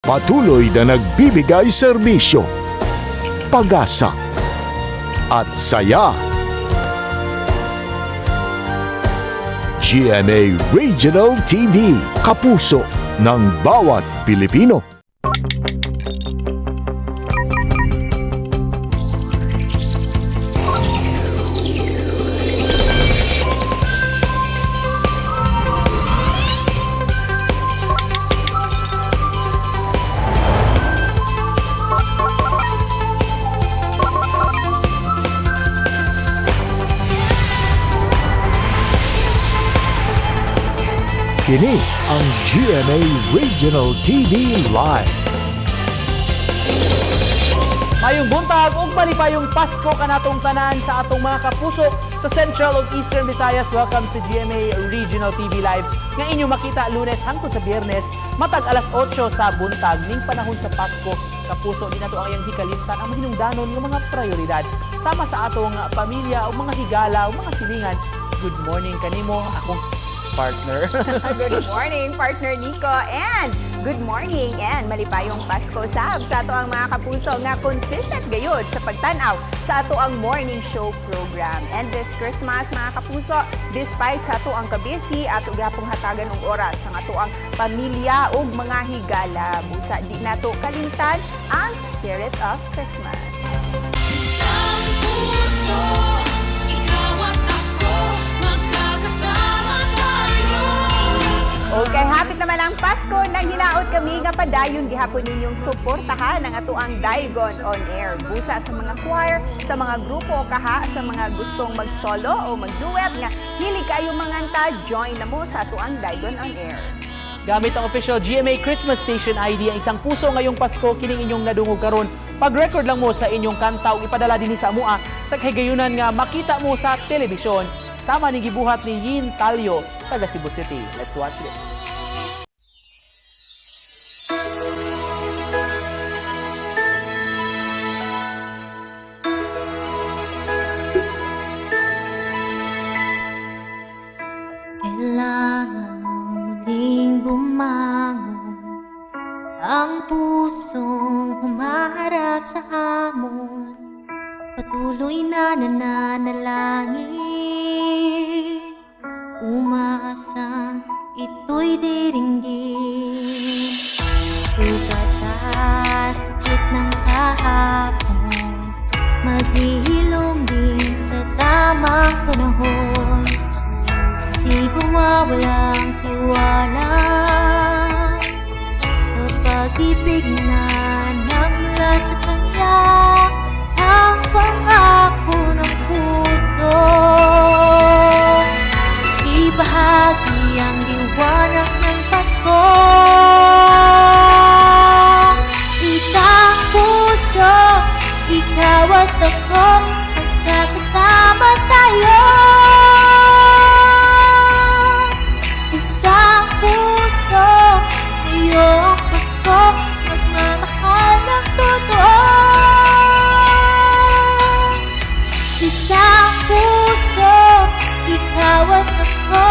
Patuloy na nagbibigay serbisyo, pag-asa, at saya. GMA Regional TV, kapuso ng bawat Pilipino. Kini ang GMA Regional TV Live. Mayong buntag ug malipayong Pasko kanatong tanan sa atong mga kapuso sa Central ug Eastern Visayas. Welcome sa GMA Regional TV Live nga inyo makita Lunes hangtod sa Biyernes matag alas 8 sa buntag ning panahon sa Pasko. Kapuso, di nato ang iyang hikalimtan ang mahinungdanon nga mga prioridad sama sa atong pamilya ug mga higala ug mga silingan. Good morning kanimo, akong partner. Good morning, partner Nico, and good morning and malipayong Pasko sab sa ato ang mga kapuso nga consistent gayud sa pagtan-aw sa ato ang morning show program. And this Christmas, mga kapuso, despite sa ato ang kabisi, ato gihapong hatagan og oras sa ato ang pamilya ug mga higala. Busa di nato kalimtan ang spirit of Christmas. Isang puso, ikaw at ako, magkakasama tayo. Okay, hapit naman ang Pasko, nang hinaot kami nga padayon gihapon ninyong suportahan ang atoang Daigon on Air. Busa sa mga choir, sa mga grupo kaha, sa mga gustong mag-solo o mag-duet nga hilig kayo manganta, join na mo sa atoang Daigon on Air. Gamit ang official GMA Christmas Station ID, ang Isang Puso Ngayong Pasko, kining inyong nadungog karon. Pag-record lang mo sa inyong kanta ug ipadala dinhi sa amua sa kahigayunan nga makita mo sa telebisyon. Sama ni gibuhat ni Yin Talio, taga Cebu City. Let's watch this. Kailangan muling bumangon ang pusong humaharap sa hamon, patuloy na nananalangin, umaasang ito'y diringgin. Sugat at sakit ng kahapon, maghihilom din sa tamang panahon. Di bumawalang tiwala sa pag-ibig na nagmula sa kanya, ang pangako ng puso. Ibahagi ang liwanag ng Pasko. Isang puso, ikaw at ako, magkakasama tayo. Isang puso, ngayong Pasko, magmamahal ng totoo. Isang puso, ikaw at ako,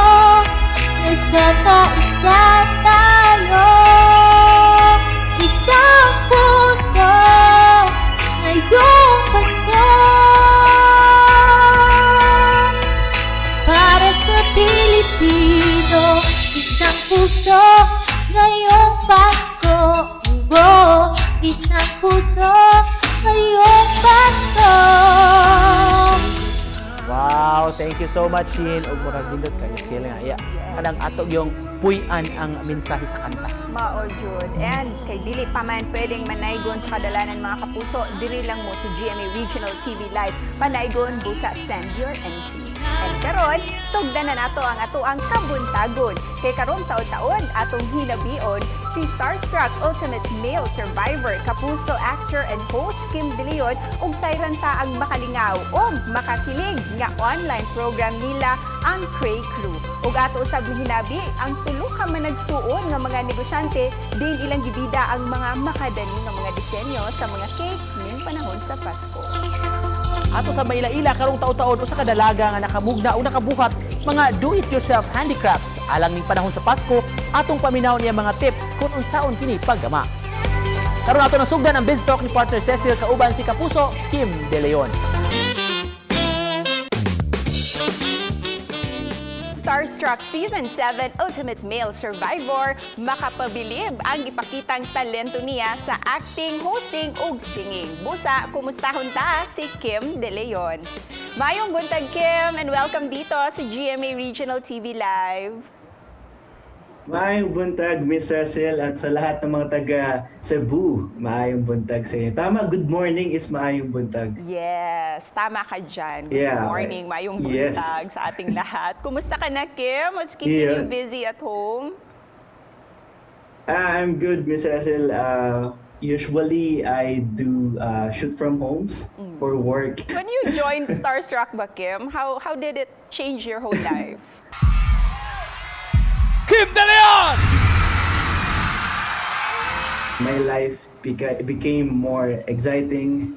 nagkakaisa tayo. Isang puso, ngayong Pasko, para sa Pilipino. Isang puso, ngayong Pasko. Oh, isang puso, ngayong Pasko. Wow, thank you so much, Yin. Ug murag nindot kayo sila nga. Yeah. Kanang ato yung puy-an ang mensahe sa kanta. Mao jud. And kay dili pa man pwedeng manaygon sa kadalanan, mga kapuso, diri lang mo sa GMA Regional TV Live. Panaygon, busa send your entries. And karon, sugdan na nato ang atoang kabuntagon. Kay karong taon-taon atong hinabion si Starstruck Ultimate Male Survivor, kapuso actor and host Kim De Leon ug sayran ta ang makalingaw ug makakilig nga online program nila, ang Cray Crew. Ug ato usab hinabi ang tulo ka managsuon nga mga negosyante din ilang gibida ang mga makadali nga mga disenyo sa mga cake ning panahon sa Pasko. Ato sa maila-ila karong taon-taon usa ka dalaga nga nakamugna o nakabuhat mga do-it-yourself handicrafts alang ning panahon sa Pasko. Atong paminawon niya mga tips kung unsaon kini paggama. Karon ato nasugdan ang Biz Talk ni partner Cecil kauban si Kapuso Kim De Leon. Starstruck Season 7 Ultimate Male Survivor, makapabilib ang ipakitang talento niya sa acting, hosting ug singing. Busa, kumustahon ta si Kim De Leon. Maayong buntag, Kim, and welcome dito sa GMA Regional TV Live. Maayong buntag, Miss Cecil, at sa lahat ng mga taga Cebu, maayong buntag sa inyo. Tama, good morning is maayong buntag. Yes, tama ka dyan. Good morning, maayong buntag sa ating lahat. Kumusta ka na, Kim? What's keeping you busy at home? Ah, I'm good, Miss Cecil. Usually, I do shoot from homes for work. When you joined Starstruck ba, Kim, how did it change your whole life? Kim De Leon! My life became more exciting.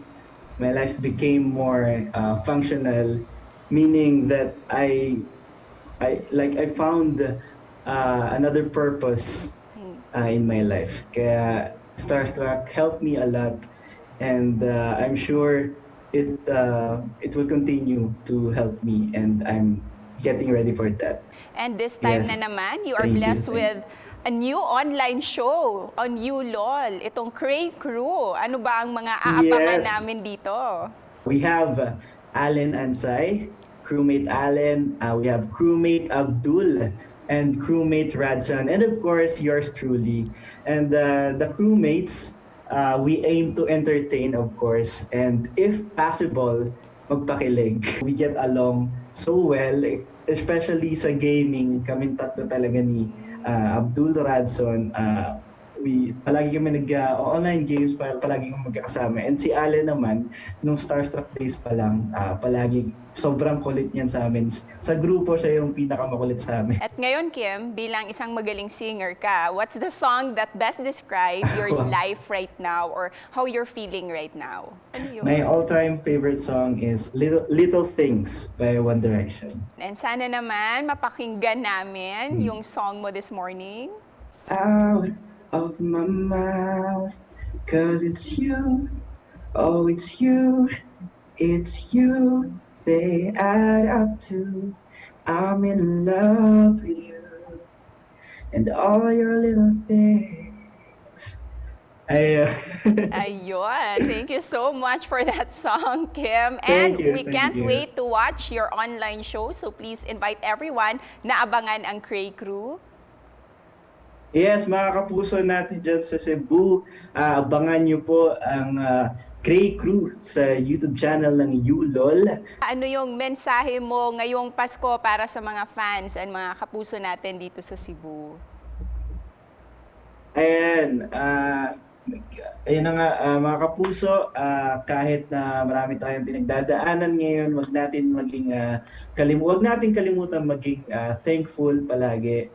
My life became more functional, meaning that I like I found another purpose in my life. Kaya Starstruck helped me a lot, and I'm sure it will continue to help me, and I'm getting ready for that. And this time na naman, you are Thank you. Blessed Thank with a new online show on YouLOL, itong Cray Crew. Ano ba ang mga aabangan namin dito? We have Allen Ansay, crewmate Allen, we have crewmate Abdul, and crewmate Radson, and of course, yours truly. And the crewmates, we aim to entertain, of course, and if possible, magpakilig. We get along so well, especially sa gaming, kaming tatlo talaga ni Abdul, Radson, we palagi kami nag online games, palagi kami magkakasama. And si Allen naman, nung Starstruck days pa lang, palagi sobrang kulit niyan sa amin. Sa grupo, siya yung pinakamakulit sa amin. At ngayon, Kim, bilang isang magaling singer ka, what's the song that best describe your life right now or how you're feeling right now? Ano yun? My all-time favorite song is Little, Little Things by One Direction. And sana naman mapakinggan namin yung song mo this morning. Out of my mouth, 'cause it's you, oh, it's you they add up to. I'm in love with you and all your little things. Ay, Ayun. Thank you so much for that song, Kim. And Thank you, we thank can't you. Wait to watch your online show. So please invite everyone na abangan ang Cray Crew. Yes, mga kapuso natin dyan sa Cebu, abangan nyo po ang Cray Crew sa YouTube channel ng YouLOL. Ano yung mensahe mo ngayong Pasko para sa mga fans and mga kapuso natin dito sa Cebu? Ayan, ayun na nga, mga kapuso, kahit na marami tayong pinagdadaanan ngayon, wag natin kalimutan maging thankful palagi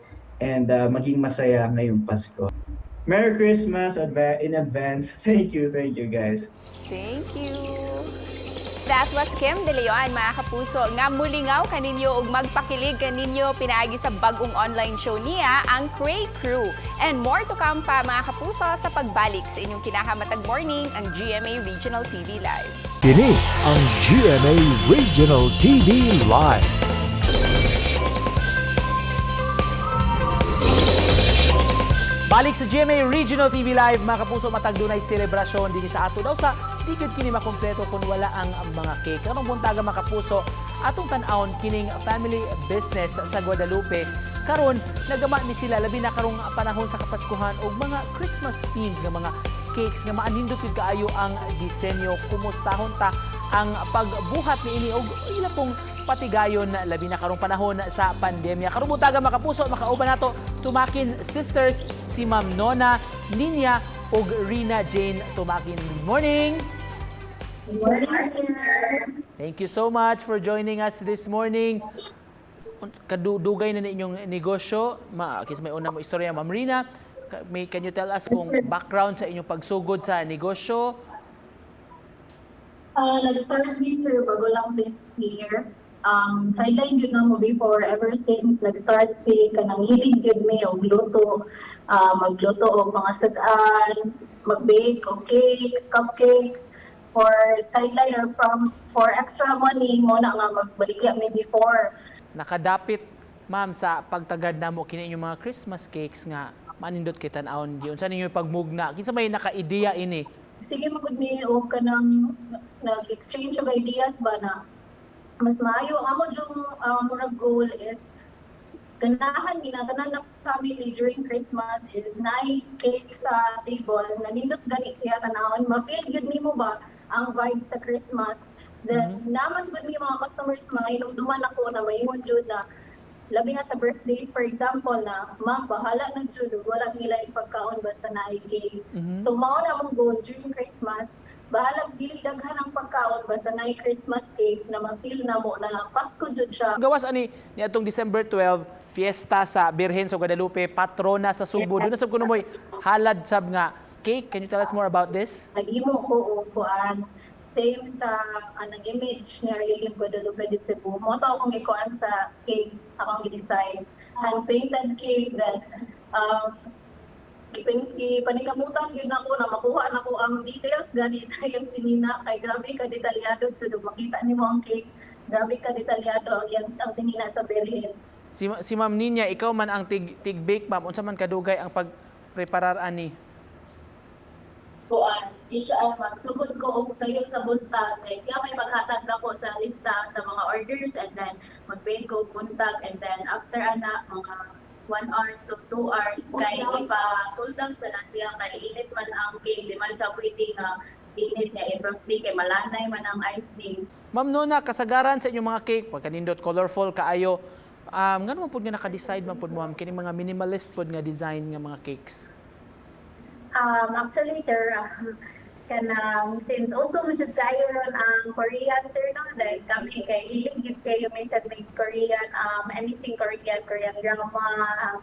and maging masaya ngayong Pasko. Merry Christmas in advance. Thank you, guys. Thank you. That was Kim De Leon, mga kapuso, nga mulingaw kaninyo ug magpakilig kaninyo pinaagi sa bagong online show niya, ang Cray Crew. And more to come pa, mga kapuso, sa pagbalik sa inyong kinakamatag morning, ang GMA Regional TV Live. Kini ang GMA Regional TV Live. Balik sa GMA Regional TV Live, mga kapuso, matag dunay selebrasyon dinhi sa ato daw sa di gyud kini makumpleto kung wala ang mga cake. Karong buntaga, mga kapuso, atong tan-awon kining family business sa Guadalupe. Karon nagama ni sila labi na karong panahon sa Kapaskuhan og mga Christmas themed nga mga cakes nga maanindot gyud kaayo ang disenyo. Kumustahon ta ang pagbuhat niini og ila pong patigayon labi na karong panahon sa pandemya. Karong buntaga, mga kapuso, makauban nato Tumakin sisters si Ma'am Nona, Ninya ug Rina Jane Tumakin. Good morning. Good morning, sir. Thank you so much for joining us this morning. Kadudugay na ninyong negosyo. Kis may una mo istorya, Ma'am Rina. Can you tell us kung background sa inyong pagsugod sa negosyo? Nag-start me, sir, bago lang this year. Sideline jud namo before. Ever since nag-start mi, kanang hilig jud mi og luto, magluto og mga sud-an, mag-bake og cakes, cupcakes for sideline or from for extra money mo na nga magbaligya mi before. Nakadapit, ma'am, sa pagtagad namo kini inyong mga Christmas cakes nga manindot kay tan-awon. Giunsa ninyo pagmugna? Kinsa may naka-ideya ini? Sige, magud mi og kanang nag-exchange of ideas ba na mas maayo amo jung murag goal is ganahan ginatanan na family during Christmas is naay cake sa table na nindot gani siya tanawon, ma-feel gyud nimo ba ang vibe sa Christmas. Then naman gud mi mga customers, mga hinumduman ako na maingon jud na labi na sa birthdays, for example, na, "Ma'am, bahala na jud ug wala nila yung pagkaon basta naay cake." So mao na among goal during Christmas, bahala dili daghan ang pagkaon basta naay Christmas cake na ma-feel na mo na Pasko jud siya. Gawas ani ni atong December 12, fiesta sa Birhen sa Guadalupe, patrona sa Sugbo. Doon na sab kuno moy halad sab nga cake. Can you tell us more about this? Naghimo ko og kuan, same sa anang image ni Our Lady of Guadalupe de Cebu. Mo to akong gikuan sa cake, akong gi-design. Hand painted cake, then ipanikamutan gyud nako na makuha nako ang details gani yung sinina kay grabe ka detalyado jud. Makita nimo ang cake, grabe ka detalyado ang yang ang sinina sa Birhen. Si Ma'am Ninya, ikaw man ang tig bake, ma'am. Unsa man kadugay ang pagpreparar ani? Kuan, di siya ay magsugod ko og sayo sa buntag kay siya may maghatag nako sa lista sa mga orders and then mag-bake ko og buntag and then after ana mga 1 hour to 2 hours kay ipa cool down sa na siya kay init man ang cake, di man siya pwede nga init nga i-frosting kay malanay man ang icing. Ma'am Nona, kasagaran sa inyong mga cake, pagkanindot colorful kaayo, ngano man pud nga naka-decide man pud mo, ma'am, kini mga minimalist pud nga design nga mga cakes? Actually, sir, kanang since also man jud kayo ron ang Korean, sir, no, dahil kami kay hilig gyud kayo may sa big Korean, anything Korean, Korean drama,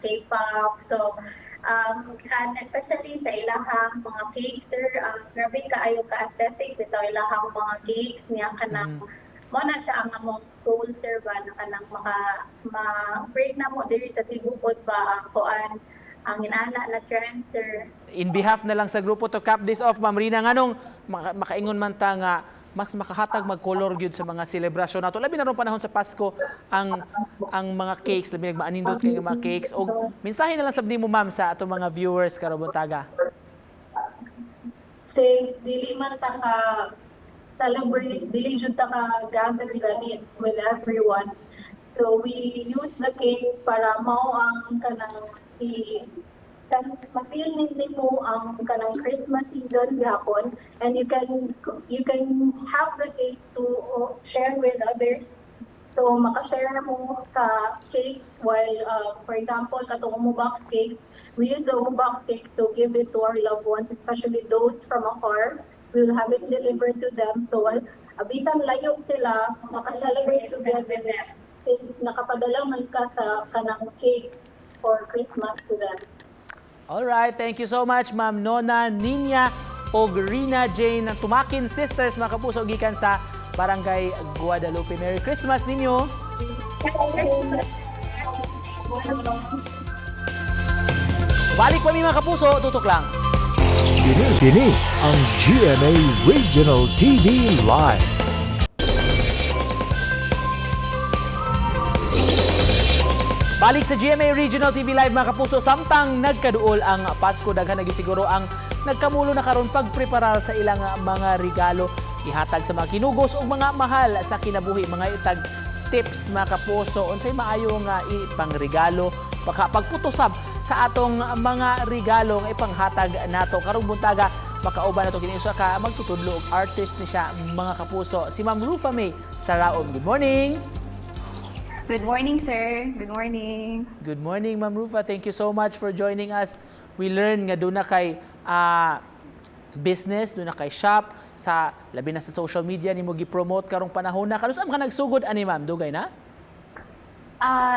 K-pop. So and especially sa ilahang mga cakes, sir, grabe kaayo ka aesthetic bitaw ilahang mga cakes niya. Kanang mo na siya ang among goal, sir, ba na kanang maka ma-break na mo diri sa Cebu pod ba ang kuan, ang inana na trend, sir. In behalf na lang sa grupo, to cap this off, Ma'am Rina, nganong makaingon man ta nga mas makahatag mag-color gyud sa mga selebrasyon nato, labi na ron panahon sa Pasko, ang mga cakes, labi nagmaanindot kay nga mga cakes, og mensahe na lang sab nimo, ma'am, sa atong mga viewers karong buntaga? Since dili man ta ka celebrate, dili jud ta ka gather gani with everyone. So we use the cake para mao ang kanang i kan ma-feel nimo ang kanang Christmas season gihapon and you can have the cake to share with others. So maka-share mo sa cake while for example, katong Umubox cakes, we use the Umubox cakes to give it to our loved ones, especially those from afar. We'll have it delivered to them. So while bisan layo sila, maka-celebrate together since nakapadala man ka sa kanang cake for Christmas to them. All right, thank you so much, Ma'am Nona Ninya og Rina Jane ng Tumakin Sisters, mga kapuso, gikan sa Barangay Guadalupe. Merry Christmas ninyo! Balik pa mi, mga kapuso, tutok lang. Kini ang GMA Regional TV Live. Balik sa GMA Regional TV Live, mga kapuso, samtang nagkaduol ang Pasko, daghan na gyud siguro ang nagkamulo na karon pagpreparar sa ilang mga regalo ihatag sa mga kinugos ug mga mahal sa kinabuhi. Mga itag tips, mga kapuso, unsay maayo nga ipangregalo, baka pagputo sab sa atong mga regalo nga ipanghatag nato. Karong buntaga, makauban nato kini usa ka magtutudlo og artist ni siya, mga kapuso, si Ma'am Rufa May Saraom. Good morning. Good morning, sir. Good morning. Good morning, Ma'am Rufa. Thank you so much for joining us. We learn nga doon na kay business, doon na kay shop, sa labi na sa social media nimo gi-promote karong panahon na. Kanus-a ka nagsugod ani, ma'am? Dugay na?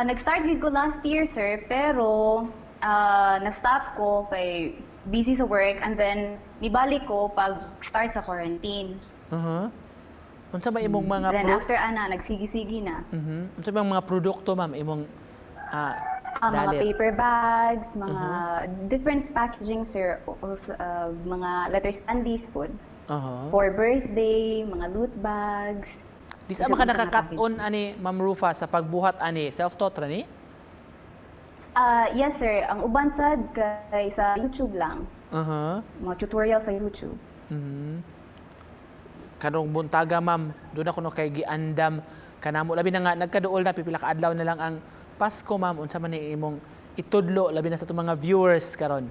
Nag-start gid ko last year, sir, pero na-stop ko kay busy sa work and then nibalik ko pag start sa quarantine. Unsa ba imong mga Then after ana, nagsigi-sige na. Unsa ba mga produkto, ma'am, imong Ah, mga dalit? paper bags, mga different packaging, sir, also, mga letter standees po. For birthday, mga loot bags. Di sa ka Isa mga nakaka-on ani, Ma'am Rufa, sa pagbuhat ani, self-taught ra ni? Ah, yes, sir. Ang uban sad kay sa YouTube lang. Mga tutorial sa YouTube. Karong buntaga, ma'am, doon ako no kay giandam kanamo, labi na nga nagkaduol na, pipila ka adlaw na lang ang Pasko, ma'am, unsa man ni imong itudlo labi na sa atong mga viewers karon?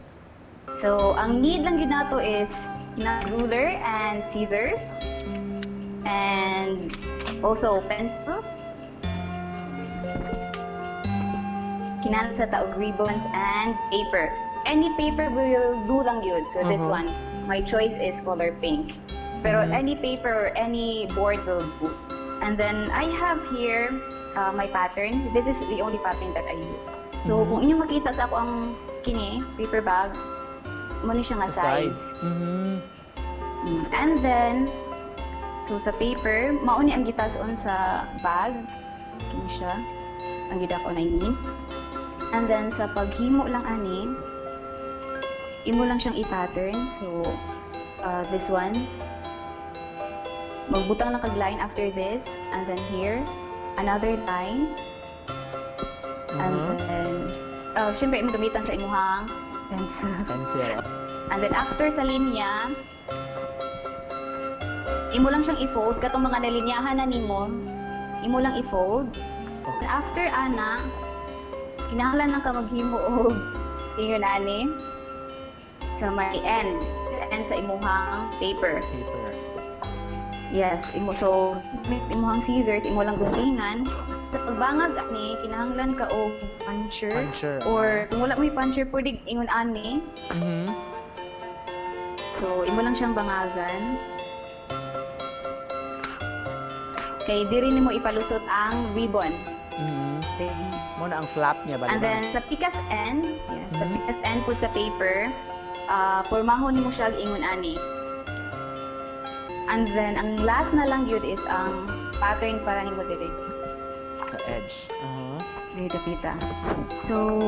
So, ang need lang gyud nato is na ruler and scissors and also pencil. Kinahanglan sa ta og ribbons and paper. Any paper will do lang yun. So this one, my choice is color pink. Pero any paper or any board will do. And then I have here my pattern. This is the only pattern that I use. So kung inyong makita sa ako ang kini paper bag, mo ni siya nga Sa size. size. And then, so sa paper, mao ni ang gitas-on sa bag. Kini siya. Ang gidako na ini. And then sa paghimo lang ani, imo lang siyang i-pattern. So, this one, magbutang lang kag line after this, and then here, another line. And then, syempre, imo gamitan sa imuhang pencil. Pencil. And then after sa linya, imo lang siyang i-fold. Katong mga nalinyahan na nimo, imo lang i-fold. And after ana, kinahanglan lang ka maghimo og ingon ani sa may end, sa end sa imuhang paper. Paper. Yes, imo so imuhang scissors, imo lang guntingan. Sa pagbangag ani, kinahanglan ka og puncher. Puncher. Or kung wala mo'y puncher, pwede ingon ani. So, imo lang siyang bangagan. Kay diri nimo ipalusot ang ribbon. Then, Mo na ang flap niya ba? And Diba? then sa pikas end, yes, sa pikas end pud sa paper, pormahon nimo siya og ingon ani. And then ang last na lang gyud is ang pattern para nimo diri. Sa edge. Diri dapita. So,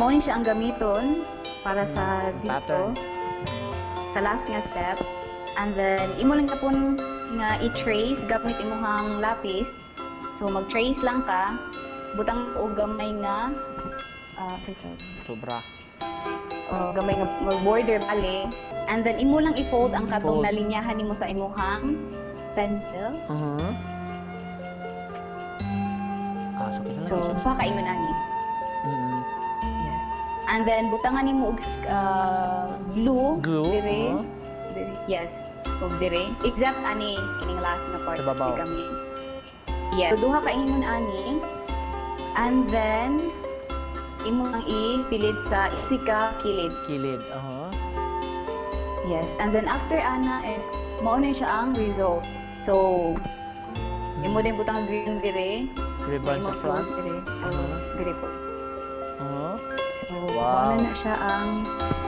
mao ni siya ang gamiton para sa dito. Pattern. Sa last nga step. And then imo lang gapon nga i-trace gamit imuhang lapis. So mag-trace lang ka, butang og gamay nga sorry, sorry. Sobra. Oh, gamay nga mag-border bali. And then imo lang i-fold ang katong Fold. nalinyahan nimo sa imuhang pencil. Ah, so kita lang So, siya. pa ka ingon ani. Yes. And then butangan nimo og glue, Glue, dire. Dire. Yes. Og dire. Except ani kining last na part Sa babaw. di kami. Yes. So, duha ka ingon ani. And then imo ang ipilid sa isika kilid. Kilid. Yes. And then after ana is mao na siya ang result. So imo din butang green dire. Ribbon Imo sa front. close dire. Dire po. So, mao na siya ang,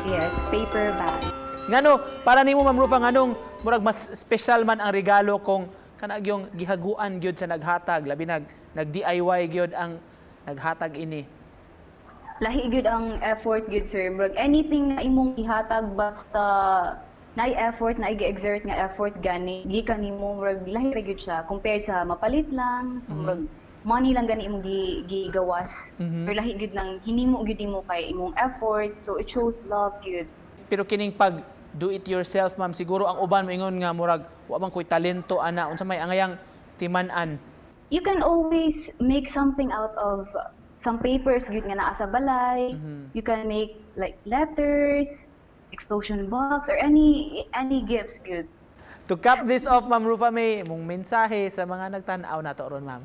yes, paper bag. Ngano, para nimo, Ma'am Rufa, nganong murag mas special man ang regalo kung kanang yung gihaguan gyud sa naghatag, labi nag DIY gyud ang naghatag ini? Lahi gyud ang effort gyud, sir. Murag anything na imong ihatag basta naay effort, naay gi-exert nga effort gani gikan nimo, murag lahi ra gyud siya compared sa mapalit lang. So murag money lang gani imong gigawas. Pero lahi gyud nang hinimo gyud nimo kay imong effort, so it shows love gyud. Pero kining pag do it yourself, ma'am, siguro ang uban moingon nga murag wa man koy talento ana, unsa may angayang timan-an? You can always make something out of some papers gyud nga naa sa balay. You can make like letters, explosion box, or any gifts gyud. To cap this off, Ma'am Rufa May, mong mensahe sa mga nagtan-aw nato ron, ma'am.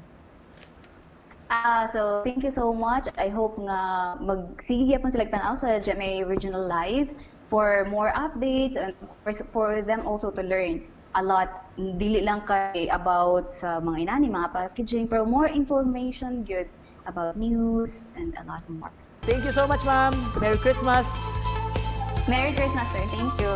Ah, so thank you so much. I hope nga magsige gyapon sila tan-aw sa GMA Regional Live for more updates and of course for them also to learn a lot. Dili lang kay about sa mga inani, mga packaging, pero more information gyud about news and a lot more. Thank you so much, ma'am. Merry Christmas. Merry Christmas, sir. Thank you.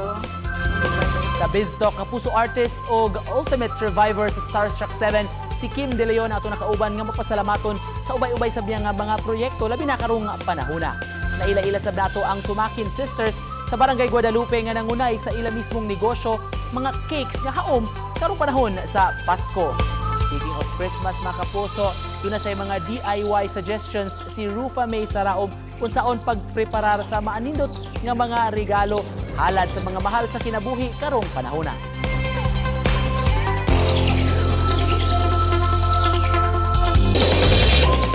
Sa BizTalk, kapuso artist og ultimate survivor sa Starstruck 7, si Kim De Leon ato nakauban nga mapasalamaton sa ubay-ubay sa nga mga proyekto labi na karong panahona. Naila-ila sa dato ang Tumakin Sisters sa Barangay Guadalupe nga nangunay sa ila mismong negosyo, mga cakes nga haom karong panahon sa Pasko. Speaking of Christmas, mga kapuso, duna say mga DIY suggestions si Rufa May Saraob kung saon pagpreparar sa maanindot nga mga regalo halad sa mga mahal sa kinabuhi karong panahona.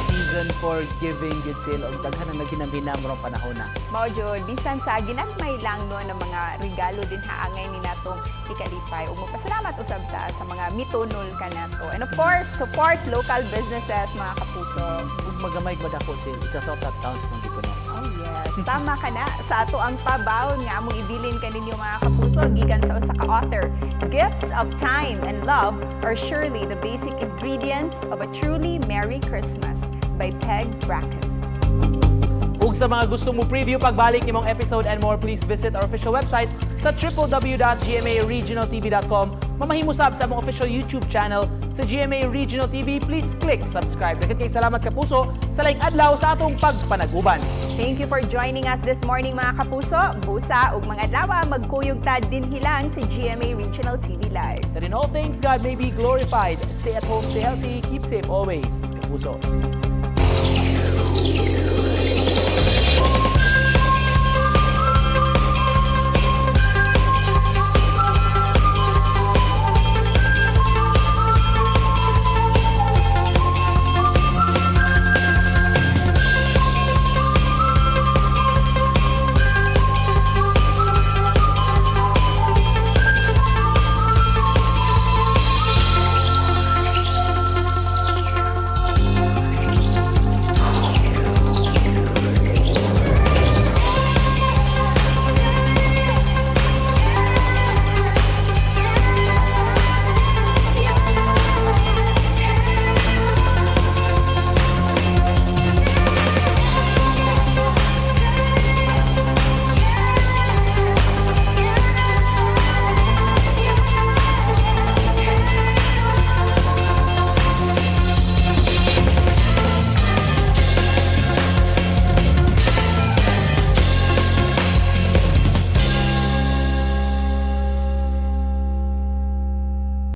Season for giving gid sila og daghan ang naghinamhinam rong panahon na. Mao jud, bisan sa ginagmay lang, no, ng mga regalo din haangay ni natong ikalipay ug magpasalamat usab ta sa mga mitunol kanato. And of course, support local businesses, mga kapuso. Ug magamay madako sil. It's a thought that counts kung di ko no. Oh yes, tama ka na sa ato ang pabaw nga among ibilin kaninyo, mga kapuso, gikan sa usa ka author. "Gifts of time and love are surely the basic ingredients of a truly Merry Christmas" by Peg Bracken. Ug sa mga gusto mo preview pagbalik nimong episode and more, please visit our official website sa www.gmaregionaltv.com. Mamahimo sab sa among official YouTube channel sa GMA Regional TV. Please click subscribe. Daghan kay salamat, kapuso, sa laing adlaw sa atong pagpanaguban. Thank you for joining us this morning, mga kapuso. Busa ug mga adlaw, magkuyog ta dinhi lang sa GMA Regional TV Live. That in all things God may be glorified. Stay at home, stay healthy, keep safe always. Kapuso.